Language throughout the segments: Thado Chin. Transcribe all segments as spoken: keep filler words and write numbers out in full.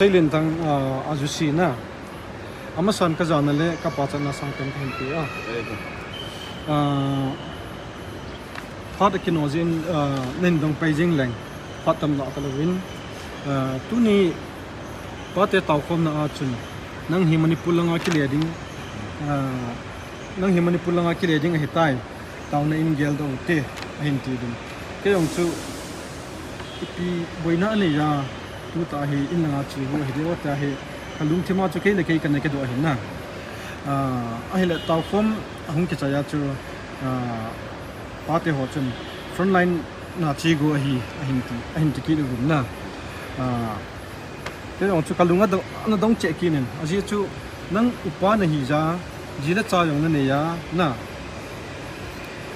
Seilentang, ah, ajusi na. Amasan kajana le kapachatna sangpen kahin pe a. Eh, ah, phat akino jin, ah, nahin dong pai jing leng. Phat tam la kalouvin. Ah, tuni pate taokhomna a chun. Nang hi Manipur langa kile ding. Ah, nang hi Manipur langa kile ding ahitai. Taona in geldoh ute, ahin ti ding. Kei jong chu, ipi boina anei a, tuta hi in langa che u ahi diu tia hi, kalungthim a chu kei le kei kana kidoh ahin na. Ah, ahile taokhom ahung kichai a chu, ah, pate ho chun frontline na che u ahi, ahin ti, ahin ti kit uvin na. Ah, Kei jong chu kalung adong, ana dong cheh kit in. Ajeh chu nang upa nahi jeh a, ji le cha jong nanei a, na.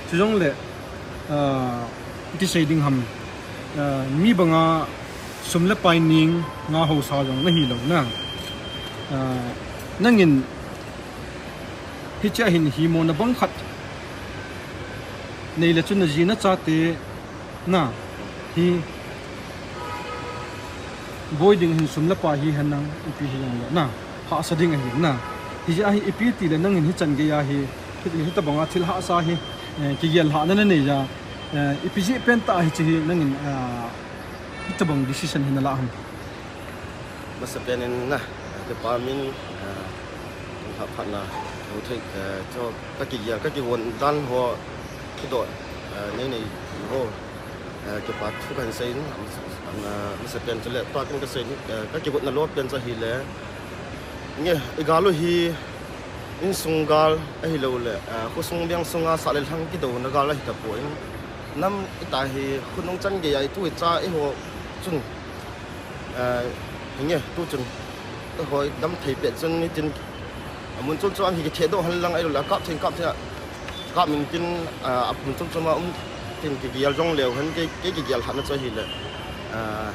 Chujongle, ah, iti sei ding ham. Ah, mi banga sum le pai ning nga hausa jong nahi lou na. Ah, nangin hichea hin himona bang khat nei le chun naji nachate na, hi boi ding hin sum le pai hihen lang, ipi hijongle na, hahsa ding ahi na. Hijeh a hi ipi tile nangin hichan gei a hi, hi, hitabanga thil hahsa hi, eh, kigel hahna nanei a, eh, ipi jeh pen tah hiche hi nangin, ah, hitabang decision hi nalah ham. Masapen in na, kipa min, ah, lhah phatna, lhah thei, eh, chu kakigel, kakivon dan ho, kidoh, eh, nei nei ho, eh, kipa thu kahin sei in, ah, masapen chule, tua kin kasei in, eh, kakigotna lou pen chu ahile, nge, i gal u hi, insung gal, ahilouleh, eh, khosung veng sunga sah le lhang kidouna gal ahi tapon, nam ita hi, khonung chan gei a itu icha eiho chun, Eh, hinge, tuchun, eiho dam thei pet chun nitin, amun chom chom a hi kithehdoh hen lang, ahilouleh akap thei, kap thei, kap min tin, ah, amun chom chom a um tin kigel jongleu hen, kei, kei kigel lhahna chu ahile. Ah,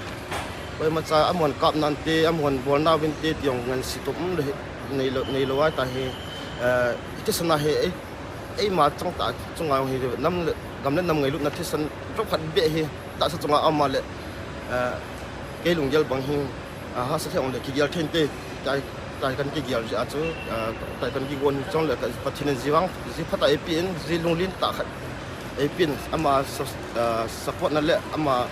koimacha amahon kap nante, amahon bol nauvinte ti jong ngansi tup um le, neilou, neilou ahi tahi, eh, hiti sana hi, eh, Eima chang tah chunga jong hi nam le, gam le nam ngailutna thisan chomkhat beh hi tahsa chunga ama le, eh, kei lunggel bang hi, ah, hahsa thei jongle kigel thei inte, tai, tai kan kigel jeh a chu, ah, tai kan kigon chule ka Pathen in ji vang, ji phatah eipeh in, ji lunglen tah khat eipeh in, ama sa-, ah, support na le ama,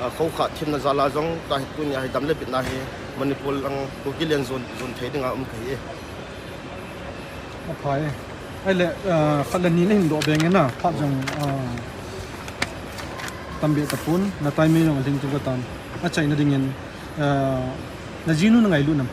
ah, khoukhah themna jal a jong, tahi tunia hi dam le bitna hi Manipur lang Kuki len jon, jon thei dinga um kahi e. Aphai. Ahile, ah, khat le ni nahin doh beng e na, phat jong, ah, tam beh tapon, na time jong alhin kit tan. Achaina dingin, ah, najinu nangailut nam?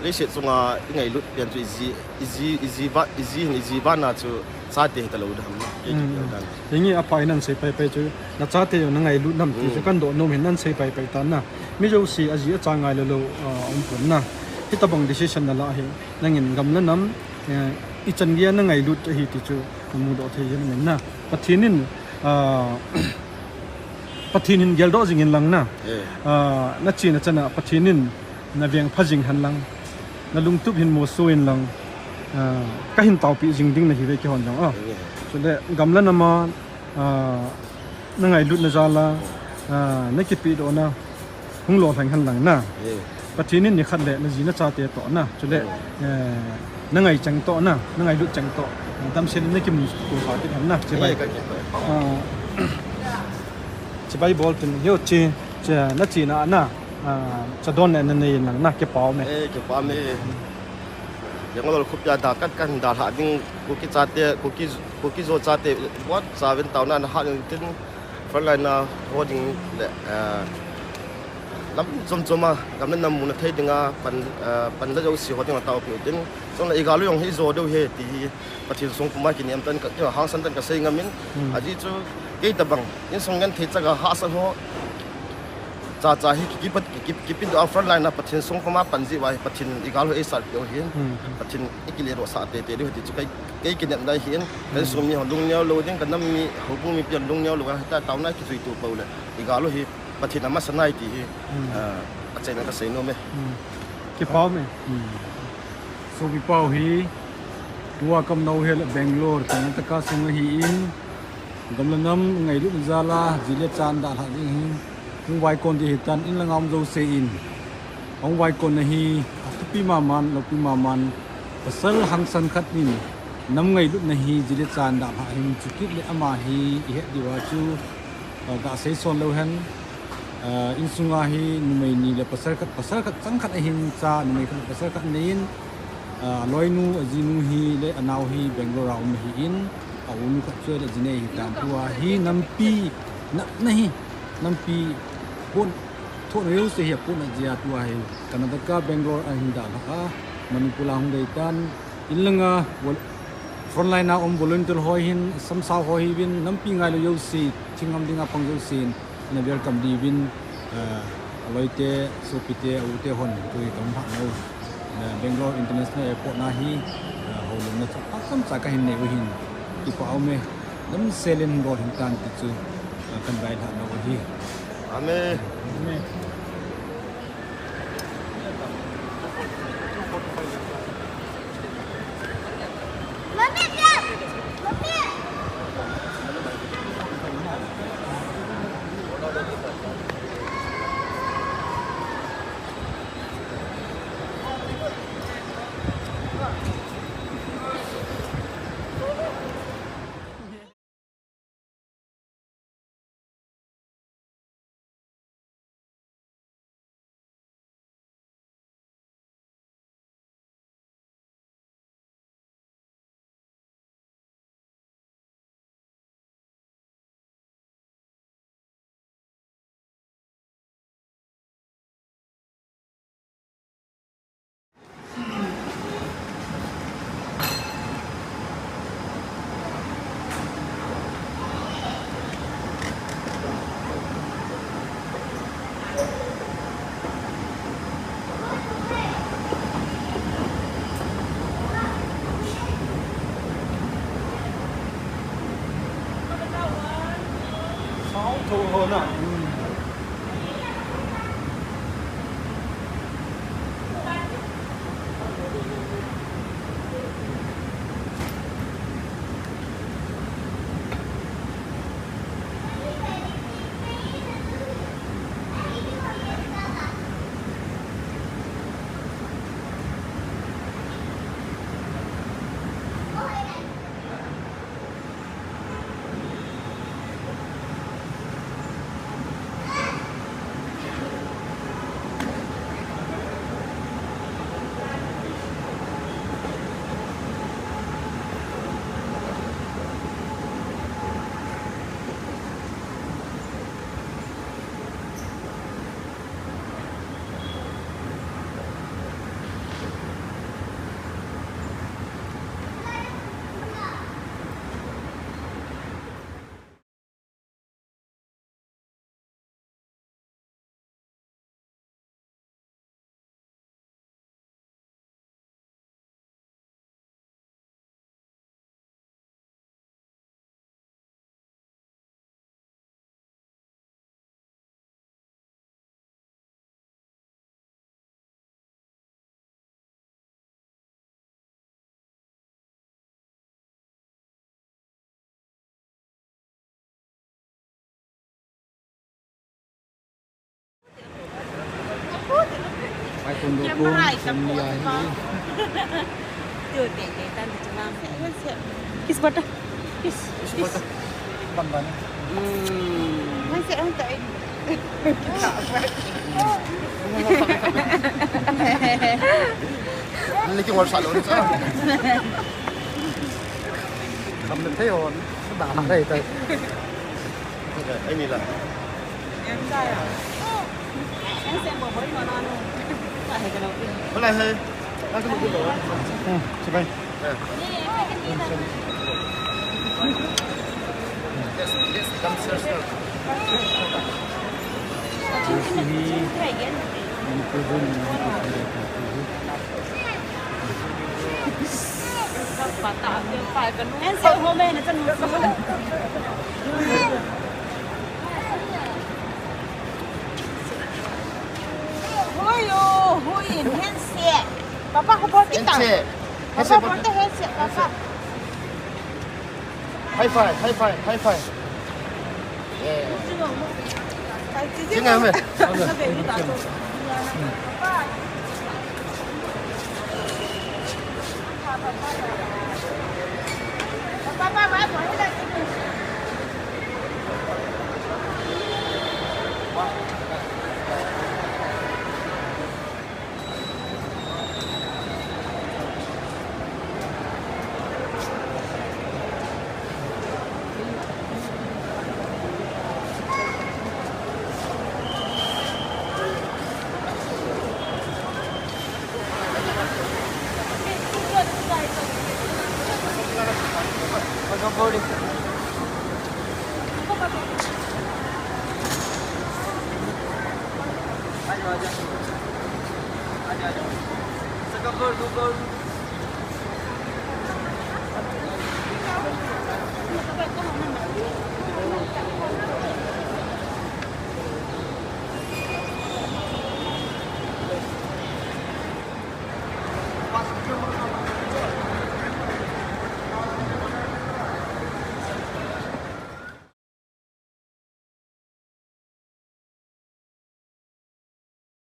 Leiset chunga ingailut pen chu iji, iji, iji va, iji hin iji vana chu chate hitalou ding ham. Kei, mm, kei dan. Hinge aphai, nan sei pai pai chu, nachate jong nangailut nam ti chu, mm, kan doh nom hin nan sei pai pai tan na. Mi jouse aji acha ngailou lou, ah, um pon na. Hitabang decision nalah hi. Nangin gam le nam, eh, ichan gei a nangailut ahi ti chu namudoh thei jeng in na. Pathen in, ah, Pathen hin geldoh jing in lang na. Eh. Ah, nachena chan a Pathen in naveng pha jing hen lang. Nalungtup hin moso in lang. Ah, kahin taopi jing ding nahiuve keihon jong, ah. Eh. Chule gam le nam a, ah, nangailutna jal a, ah, nakipehdohna hung lolhing hen lang na. Eh. Pathen in nikhat le naji nachate toh na. Chule, eh, nangai cheng toh na, nangailut cheng toh. Damsel in nakimu kha kit hen na. Chibai. Eh, ka kipah. Ah, chibai bol tin, hiche, che, nachena a na. Ah, chadon le nanei in lang na, kipa um e. Eh, kipa um e. Bangalore khopia da kat kan dalha ding, Kuki chate, Kuki, Kuki-Zo chate, bon chauvin taona nahat in tin, frontline a ho ding le, eh, lam chom chom a, gam le nam muna thei dinga, pan, eh, pan la jouse ho dinga taopiu tin, chule i gal u jong hi ijo diu ahi ti hi, Pathen songpum a kinem tan ka, kihangsan tan kasei ngam in, hmm, ajeh chu, kei tabang, insung ngen thei chaga hahsa ho, Chacha hi ki, ki, ki, ki, kipedoh a frontline a Pathen songpum a pan jeh uva hi Pathen in i gal u eisatpeh u ahin. Hmm. Pathen in eikiledoh sah teitei diu ahi ti chu kei, kei kinepna ahin. Kan, hmm, sung mi ho lungneo lou ding, ka nam mi, houbung mipi ho lungneo lou a, hita taona kijui tu pou le. I gal u hi Pathen amasa nai ti hi, hmm, ah, achaina kasei nom e. Hmm. Kipa um e. Hmm. Sopi pau hi, tua ka um nau hi Bangalore, Karnataka sung ahin, gam le nam ngailutna jal a, ji le cha dalha ding ahin, hung vaikon ding ahitan, in le ngam jouse in. Ahung vaikon na hi, athupi maman, loupi maman, pasal hangsan khat in nam ngailutna hi jile chan dalha hin chukit le ama hi ihet diu a chu, ah, gasei son lou hen, ah, insunga hi numei ni le pasal khat, pasal khat chang khat ahin cha, numei khat le pasal khat nei in, ah, aloinu, ajinu hi le anao hi Bangalore a um ahin, aunu khat chu le ajinei hi tan tua hi nampi, na, na hi, nampi pon, thon reu se hi apon ajia tua hi. Karnataka, Bangalore ahin dalha a, Manipur a hung dei tan, inlanga, vol-, frontline a um volunteer ho hin, samsau ho hi vin, nampi ngailou jouse, thingnam dinga pang jouse in, ana welcome diuvin, eh, aloite, sopite, aute hon, tui kam ha no, eh, Bangalore International Airport na hi, eh, houlimna chu, pasam cha kahin nei u hin, kipa um e, damsel in bol hin tan ti chu, eh, kan vai lha no hi. Amen. Amen. Taekwondo pong, family ahi. Kiss bata. Kiss. Kiss bata. Ban ban. Hmm. Lagi wal salon sa. Kam na tayo. Ba ma tayo tayo. Ay, nila. Wala, hey. Hmm, sabay. Hui, hui, handshake. Papa, hubor kita. Handshake. Papa, hubor kita handshake, Papa. High five, high five, high five. Yeah. Sing ah, me. आ जाओ, आ जाओ। आ जाओ, आ जाओ। Second floor, दो floor।